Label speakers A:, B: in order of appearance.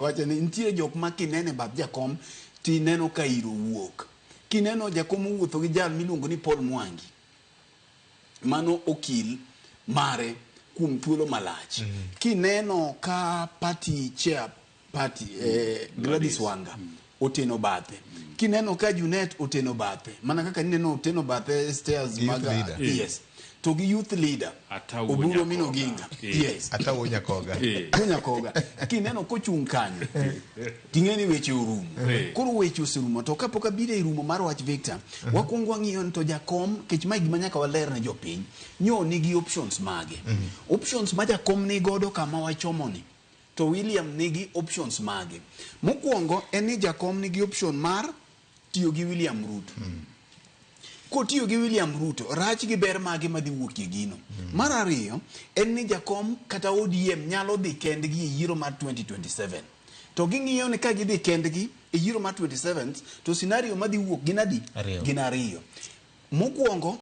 A: Wacho ni nitie jok ma kineno e bath jakom tineno ka iro wuok. Kineno jakom owuotho gi jal miluongo ni Paul Mwangi, mano okil mare kuom thuolo malach. Kineno ka party chair party Gladys Wanga oteno bathe. Kineno ka Junet oteno bathe, mana kaka nineno oteno bathe stairs
B: Gi youth
A: mag
B: leader.
A: Yes. To gi youth leader
C: Ata wuo
A: Oburu
C: Nyakoga.
A: Omino Oginga. Yes.
B: Ata wuo Nyakoga.
A: Nyakoga. Kineno kochung' kanyo, ting'e ni weche orumo. Koro weche oserumo to kapok abiro e rumo mar wach Victor, wakwongo wang'iyo ni to jakom, kech mae gima nyaka waler ne jopiny, nyo nigi options mage. Options ma jakom ni godo kama wachomo ni, to William nigi options mage. Mokwongo en ni jakom nigi option mar tiyo gi William Ruto. Kotiyo gi William Ruto, rach gi ber mage madhi wuok e gino. Mar ariyo, en ni jakom kata ODM nyalo dhi kendgi e yiero mar 2027. To ging'iyo ni ka gidhi kendgi e yiero mar 27 to scenario madhi wuok gin adi?
B: Ariyo.
A: Gin ariyo. Mokwongo,